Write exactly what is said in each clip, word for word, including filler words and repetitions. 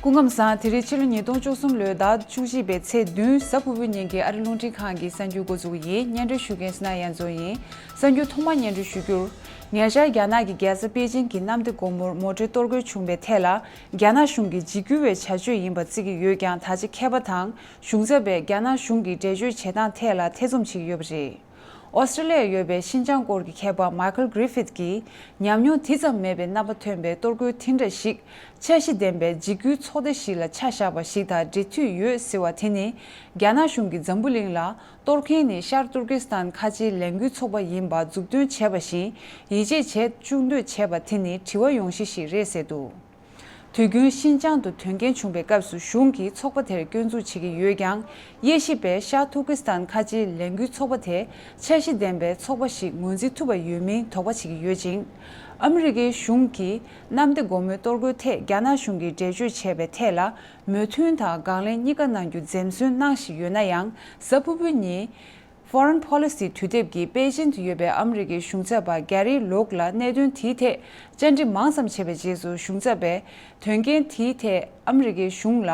སྐུ་ཁམས་བཟང་། དེ་རིང་ཕྱི་ལོ་ཉིས་སྟོང་བཅུ་གསུམ་ལོའི་ཟླ་བཅུ་གཅིག་པའི་ཚེས་བདུན་གཟའ་ཕུར་བུའི་ཉིན་གྱི་ཨ་རི་རླུང་འཕྲིན་ཁང་གི་གསར་འགྱུར་འགོ་འཛུགས་ཡིན། སྙན་སྒྲོན་ཞུ་མཁན་སི་ན་ཡ་མཚོ་ཡིན། གསར་འགྱུར་ཐོག་མར་སྙན་སྒྲོན་ཞུ་རྒྱུར། ཉེ་ཆར་རྒྱ་ནག་གི་རྒྱལ་ས་པེ་ཅིང་གི་གནམ་བདེ་སྒོ་མོར་མོ་ཊའི་གཏོར་རྒོལ་བྱུང་བའི་ཐད་ལ། རྒྱ་ནག་གཞུང་གིས་འཇིགས་སྐུལ་བའི་བྱ་སྤྱོད་ཡིན་པ་བརྩི་གི་ཡོད་ཀྱང་། ད་ཆ་མཁས་པ་དང་གཞུང་ཚབ་པས་རྒྱ་ནག་གཞུང་གི་འགྲེལ་བརྗོད་བྱེད་སྟངས་ཐད་ལ་ཐེ་ཚོམ་བྱེད་ཀྱི་ཡོད་པ་རེད། ཨོ་སི་ཀྲི་ལི་ཡར་ཡོད་པའི་ཤིན་ཅང་སྐོར་གྱི་མཁས་པ་མའི་ཁལ་གྷི་རི་ཕིད་ཀྱིས། ཉམས་མྱོང་དེ་ཙམ་མེད་པའི་རྣམ་པ་ཐོན་པའི་གཏོར་རྒོལ་དེ་འདྲ་ཞིག་འཆར་གཞི་ལྡན་པའི་འཇིགས་སྐུལ་ཚོགས་སྡེ་ཞིག་ལ་ཆ་བཞག་པ་ཞིག་དང་འབྲེལ་མཐུད་ཡོད་ཟེར་བ་དེ་ནི། རྒྱ་ནག་གཞུང་གིས་འཛམ་བུ་གླིང་ལ་གཏོར་མཁན་ནི་ཤར་ཏུར་ཀི་སི་ཐན་ཁ་ཆེའི་ལས་འགུལ་ཚོགས་པ་ཡིན་པ་མཛུབ་སྟོན་བྱས་པ་བཞིན། ཡིད་ཆེས་བྱེད་བཅུག་འདོད་བྱས་པ་དེ་ནི་དྲི་བ་ཡོང་གཞི་ཞིག་རེད་ཟེར་འདུག་དུས་རྒྱུན་ཤིན་ཅང་དུ་དོན་རྐྱེན་བྱུང་བའི་སྐབས་སུ་གཞུང་གིས་ཚོགས་པ་དེར་སྐྱོན་འཛུགས་བྱེད་ཀྱི་ཡོད་ཀྱང་། དབྱེ་ཞིབ་པས་ཤར་ཏུར་ཀི་སི་ཐན་ཁ་ཆེའི་ལས་འགུལ་ཚོགས་པ་དེ་འཆར་གཞི་ལྡན་པའི་ཚོགས་པ་ཞིག་ངོས་འཛིན་ཐུབ་པ་ཡོད་མིན་དོགས་པ་བྱེད་ཀྱི་ཡོད་ཅིང་། ཨ་མི་རི་ཀའི་གཞུང་གིས་གནམ་བདེ་སྒོ་མོའི་གཏོར་རྒོལ་ཐད་རྒྱ་ནག་གཞུང་གིས་འགྲེལ་བརྗོད་བྱས་པའི་ཐད་ལ་མོས་མཐུན་དང་དགག་ལན་གཉིས་ཀ་གནང་རྒྱུ་འཛེམ་ཟོན་གནང་བཞིན་ཡོད་ན་ཡང་། གཟའ་ཕུར་བུའི་ཉིན། Foreign Policy དུས་དེབ་ཀྱི་པེ་ཅིན་དུ་ཡོད་པའི་ཨ་མི་རི་ཀའི་གཞུང་ཚབ་པ་གྷེ་རི་ལོག་ལ་གནད་དོན་དེའི་ཐད་བཅར་འདྲི་མང་ཙམ་བྱས་པའི་རྗེས་སུ། གཞུང་ཚབ་པས་དོན་རྐྱེན་དེའི་ཐད་ཨ་མི་རི་ཀའི་གཞུང་ལ་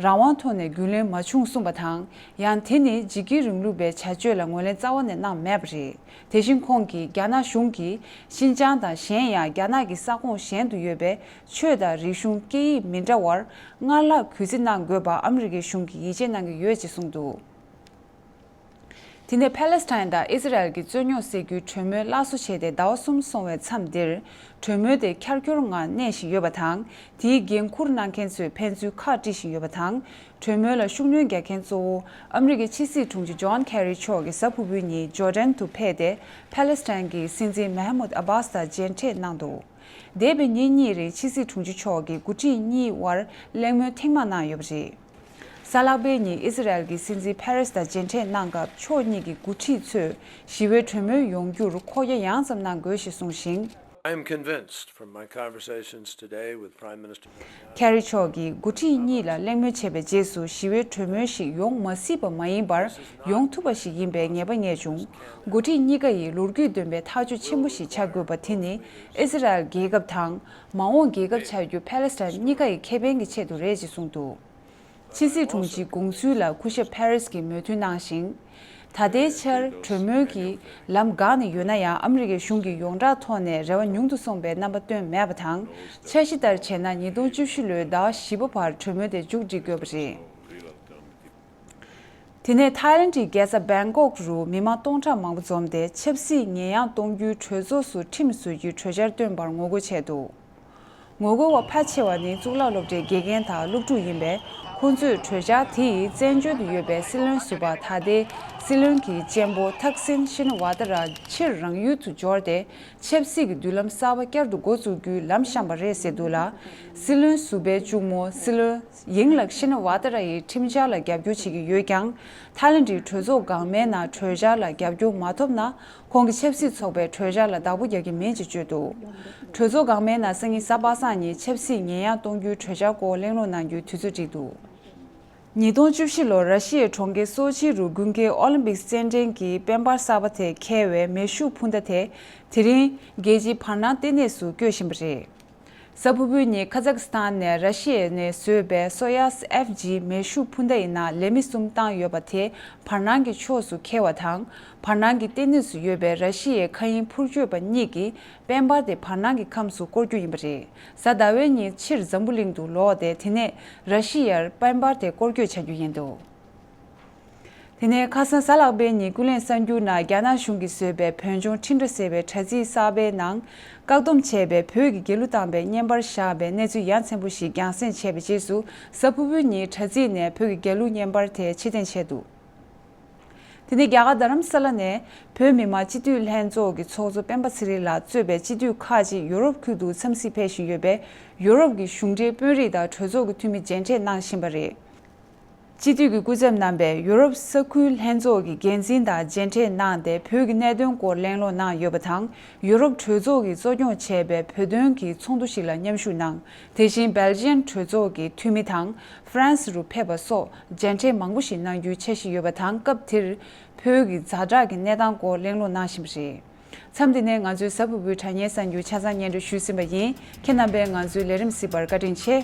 རང་དབང་ཐོག་ནས་རྒྱུས་ལོན་མ་བྱུང་གསུངས་པ་དང་། ཡང་དེ་ནི་འཇིགས་སྐུལ་རིང་ལུགས་པའི་བྱ་སྤྱོད་ལ་ངོས་ལེན་རྩ་བ་ནས་གནང་མེད་པ་རེད། དེ་བཞིན་ཁོང་གིས་རྒྱ་ནག་གཞུང་གིས་ཤིན་ཅང་དང་གཞན་ཡང་རྒྱ་ནག་གི་ས་ཁོངས་གཞན་དུ་ཡོད་པའི་ཆོས་དང་རིག་གཞུང་སྐད་ཡིག་མི་འདྲ་བར་སྔར་ལྷག་གུས་བརྩི་གནང་དགོས་པ་ཨ་མི་རི་ཀའི་གཞུང་གིས་ཡིད་ཆེས་གནང་གི་ཡོད་ཅེས་གསུངས་འདུག་དེ་ནས་ཕ་ལེ་སི་ཐན་དང་ཨི་ཟི་རལ་གྱི་རྩོད་རྙོག་སེལ་རྒྱུའི་གྲོས་མོལ་སླར་གསོ་བྱས་ཏེ་ཟླ་བ་གསུམ་སོང་བའི་མཚམས་འདིར། གྲོས་མོལ་དེ་ཁྱར་ཁྱོར་ངང་གནས་བཞིན་ཡོད་པ་དང་། དེའི་འགན་འཁུར་གནང་མཁན་ཚོས་ཕན་ཚུན་ཁག་དཀྲིས་བཞིན་ཡོད་པ་དང་། གྲོས་མོལ་ལ་ཤུགས་སྣོན་རྒྱག་མཁན་གཙོ་བོ་ཨ་མི་རི་ཀའི་ཕྱི་སྲིད་དྲུང་ཆེ་ཇོན་ཁེ་རི་མཆོག་གིས་གཟའ་ཕུར་བུའི་ཉིན་ཇོར་ཌན་དུ་ཕེབས་ཏེ། ཕ་ལེ་སི་ཐན་གྱི་སྲིད་འཛིན་མེ་ཧ་མུད་ཨ་བྷཱས་དང་མཇལ་འཕྲད་གནང་འདུག་འདས་པའི་ཉིན་གཉིས་རིང་ཕྱི་སྲིད་དྲུང་ཆེ་མཆོག་གིས་འགོ་ཁྲིད་གཉིས་དབར་གླེང་མོལ་ཐེངས་མང་གནང་ཡོད་པ་རེད། གཟའ་ལྷག་པའི་ཉིན་ཨི་ཟི་རལ་གྱི་སྲིད་འཛིན་ཕེ་རེས་དང་མཇལ་འཕྲད་གནང་སྐབས། ཕྱོགས་གཉིས་ཀྱི་འགོ་ཁྲིད་ཚོས་ཞི་བའི་གྲོས་མོལ་ཡོང་རྒྱུར་ཁོག་རྒྱ་ཡང་ཙམ་གནང་དགོས་ཞེས་གསུངས་ཤིང་། I am convinced from my conversations today with Prime Minister ཁེ་རི་མཆོག་གིས་འགོ་ཁྲིད་གཉིས་ལ་གླེང་མོལ་བྱས་པའི་རྗེས་སུ། ཞི་བའི་གྲོས་མོལ་ཞིག་ཡོང་མ་སྲིད་པ་མ་ཡིན་པར། ཡོང་ཐུབ་པ་ཞིག་ཡིན་པའི་ངེས་པ་རྙེད་བྱུང་། འགོ་ཁྲིད་གཉིས་ཀ་ཡིས་ལོ་རྒྱུས་ལྡན་པའི་ཐག་གཅོད་ཆེན་པོ་ཞིག་བྱ་དགོས་པ་དེ་ནི། ཨི་ཟི་རལ་རྒྱལ་ཁབ་དང་། མ་འོངས་རྒྱལ་ཁབ་ཆགས་རྒྱུ་ཕ་ལེ་སི་ཐན་གཉིས་ཀ་ཡི་ཁེ་ཕན་གྱི་ཆེད་དུ་རེད་ཅེས་གསུངས་འདུག་ཕྱི་སྲིད་དྲུང་ཆེའི་དགོངས་ཚུལ་ལ་སྐུ་ཞབས་ཕེ་རེས་ཀྱིས་མོས་མཐུན་གནང་ཞིང་། ད་ལྟའི་ཆར་གྲོས་མོལ་གྱི་ལམ་འགག་ནས་ཡོད་ན་ཡང་། ཨ་མི་རི་ཀའི་གཞུང་གིས་ཡོངས་གྲགས་ཐོག་ནས་རེ་བ་ཉུང་དུ་སོང་བའི་རྣམ་པ་བཏོན་མེད་པ་དང་། འཆར་གཞི་ལྟར་བྱས་ན། ཉིས་སྟོང་བཅུ་བཞི་ལོའི་ཟླ་བ་བཞི་པ་བར་གྲོས་མོལ་དེ་མཇུག་སྒྲིལ་དགོས་པ་རེད། དེ་ནས་ཐའི་ལེན་གྱི་རྒྱལ་ས་བེང་ཀོག་རུ་མི་མང་སྟོང་ཕྲག་མང་པོ་འཛོམས་ཏེ། ཆབ་སྲིད་ཉེས་ཡངས་གཏོང་རྒྱུའི་གྲོས་ཚོགས་སུ་ཁྲིམས་བཟོ་རྒྱུའི་གྲོས་འཆར་བཏོན་པར་ངོ་རྒོལ་བྱས་འདུག་ངོ་རྒོལ་བ་ཕལ་ཆེ་བ་ནི་གཙུག་ལག་སློབ་གྲྭའི་དགེ་རྒན་དང་སློབ་ཕྲུག་ཡིན་པས། ཁོང་ཚོས་གྲོས་འཆར་དེ་ཡིས་བཙན་བྱོལ་དུ་ཡོད་པའི་སྲིད་བློན་ཟུར་པ། ད་ལྟའི་སྲིད་བློན་གྱི་གཅེན་པོ་ཐག་སིན་ཤིན་ཝ་ཏཱ་ར་ཕྱིར་རང་ཡུལ་དུ་འབྱོར་ཏེ། ཆབ་སྲིད་ཀྱི་མདུན་ལམ་གསར་པ་བསྐྱར་དུ་འགོ་བཙུགས་རྒྱུའི་ལམ་བཤམས་པ་རེད་ཟེར་འདུག་ལ། སྲིད་བློན་ཟུར་པའི་གཅུང་མོ་སྲིད་བློན་ཡིང་ལགས་ཤིན་ཝ་ཏཱ་ར་ཡི་ཁྲིམས་འཆར་ལ་རྒྱབ་སྐྱོར་བྱེད་ཀྱི་ཡོད་ཀྱང་། ཐའི་ལེན་ཌིའི་གྲོས་ཚོགས་འགག་མའི་ནང་གྲོས་འཆར་ལ་རྒྱབ་སྐྱོར་མ་ཐོབ་ན། ཁོང་གི་ཆབ་སྲིད་ཚོགས་པས་གྲོས་འཆར་ལ་བདག་པོ་རྒྱག་གི་མིན་ཅེས་བརྗོད་འདུག་གྲོས་ཚོགས་འགག་མའི་ནང་སང་ཉིན་གཟའ་པ་སངས་ཉིན་ཆབ་སྲིད་ཉེས་ཡངས་གཏོང་རྒྱུའི་གྲོས་འཆར་སྐོར་གླེང་སློང་གནང་རྒྱུའི་དུས་ཚོད་བསྒྲིགས་འདུག་ཉིས་སྟོང་བཅུ་བཞི་ལོར་ར་ཤི་ཡའི་གྲོང་ཁྱེར་སོ་ཆི་རུ་དགུན་ཁའི་ཨོ་ལིམ་པིག་རྩེད་འགྲན་གྱི་དཔལ་འབར་གསར་པ་དེ་འཁེལ་བའི་མེ་ཤུགས་འཕུར་མདའ་དེ། དེ་རིང་རྒྱལ་སྤྱིའི་བར་སྣང་ལྟེ་གནས་སུ་བསྐྱོད་བཞིན་པ་རེད། གཟའ་ཕུར་བུའི་ཉིན་ཁ་ཛག་སི་ཐན་ནས་ར་ཤི་ཡ་ནས་བཟོས་པའི་སོ་ཡཱས་ཨེཕ་ཇི་མེ་ཤུགས་འཕུར་མདའ་ཡི་ནང་ལས་མི་གསུམ་བཏང་ཡོད་པ་དེ་བར་སྣང་གི་ཕྱོགས་སུ་འཁེལ་བ་དང་། བར་སྣང་གི་ལྟེ་གནས་སུ་ཡོད་པའི་ར་ཤི་ཡའི་མཁའ་དབྱིངས་འཕུར་སྐྱོད་པ་གཉིས་ཀྱིས་དཔལ་འབར་དེ་བར་སྣང་གི་ཁམས་སུ་བསྐོར་རྒྱུ་ཡིན་པ་རེད། གཟའ་ཟླ་བའི་ཉིན་ཕྱིར་འཛམ་བུ་གླིང་དུ་ལོག་སྟེ། དེ་ནས་ར་ཤི་ཡར་དཔལ་འབར་དེ་སྐོར་སྐྱོད་བྱ་རྒྱུ་ཡིན་འདུག་དེ་ནས་ཁ་སང་གཟའ་ལྷག་པའི་ཉིན་ཀུན་གླེང་གསར་འགྱུར་ནང་རྒྱ་ནག་གཞུང་གིས་བཟོས་པའི་བོད་ལྗོངས་འཕྲིན་ཕྲན་ཟེར་བའི་དྲ་ཚིགས་གསར་པའི་ནང་། བཀག་སྡོམ་བྱས་པའི་བོད་ཀྱི་རྒྱལ་གླུ་བཏང་པའི་བརྙན་པར་བཞག་པའི་གནས་ཚུལ་ཡ་མཚན་པོ་ཞིག་རྒྱང་སྲིང་བྱས་པའི་རྗེས་སུ། གཟའ་ཕུར་བུའི་ཉིན་དྲ་ཚིགས་ནས་བོད་ཀྱི་རྒྱལ་གླུ་བརྙན་པར་དེ་ཕྱིར་འཐེན་བྱས་འདུག་དེ་ནས་རྒྱ་གར་རྡ་རམ་ས་ལ་ནས་བོད་མི་མང་སྤྱི་འཐུས་ལྷན་ཚོགས་ཀྱི་ཚོགས་གཙོ་སྤེན་པ་ཚེ་རིང་ལགས་གཙོས་པའི་སྤྱི་འཐུས་ཁག་ཅིག་ཡོ་རོབ་ཁུལ་དུ་འཚམས་གཟིགས་ཕེབས་བཞིན་ཡོད་པས། ཡོ་རོབ་ཀྱི་གཞུང་འབྲེལ་དཔོན་རིགས་དང་གྲོས་ཚོགས་ཀྱི་འཐུས་མི་མཇལ་འཕྲད་གནང་བཞིན་པ་རེད། སྤྱི་འཐུས་ཀྱི་སྐུ་ཚབ་རྣམ་པས་ཡོ་རོབ་ས་ཁུལ་ལྷན་ཚོགས་ཀྱི་འགན་འཛིན་དང་མཇལ་འཕྲད་གནང་སྟེ། བོད་ཀྱི་གནད་དོན་སྐོར་གླེང་སློང་གནང་ཡོད་པ་དང་། ཡོ་རོབ་གྲོས་ཚོགས་ཀྱིས་གཙོ་སྐྱོང་བྱས་པའི་བོད་དོན་གྱི་ཚོགས་འདུ་ཞིག་ལ་མཉམ་ཞུགས་གནང་། དེ་བཞིན་སྦེལ་ཇི་ཡམ་གྲོས་ཚོགས་ཀྱི་འཐུས་མི་དང་། ཧྥ་རན་སི་རུ་ཕེབས་པ་སོགས་མཇལ་འཕྲད་མང་པོ་ཞིག་གནང་རྒྱུའི་འཆར་གཞི་ཡོད་པ་དང་། སྐབས་དེར་བོད་ཀྱི་ཛ་དྲག་གི་གནས་སྟངས་སྐོར་གླེང་སློང་གནང་བཞིན་པ་རེད། མཚམས་འདི་ནས་ང་ཚོའི་གཟའ་ཕུར་བུའི་དྲ་བརྙན་གསར་འགྱུར་ཆ་ཚང་སྙན་སྒྲོན་ཞུས་ཟིན་པ་ཡིན། ཁྱེད་རྣམ་པས་ང་ཚོའི་ལས་རིམ་གཟིགས་པར་བཀའ་དྲིན་ཆེ།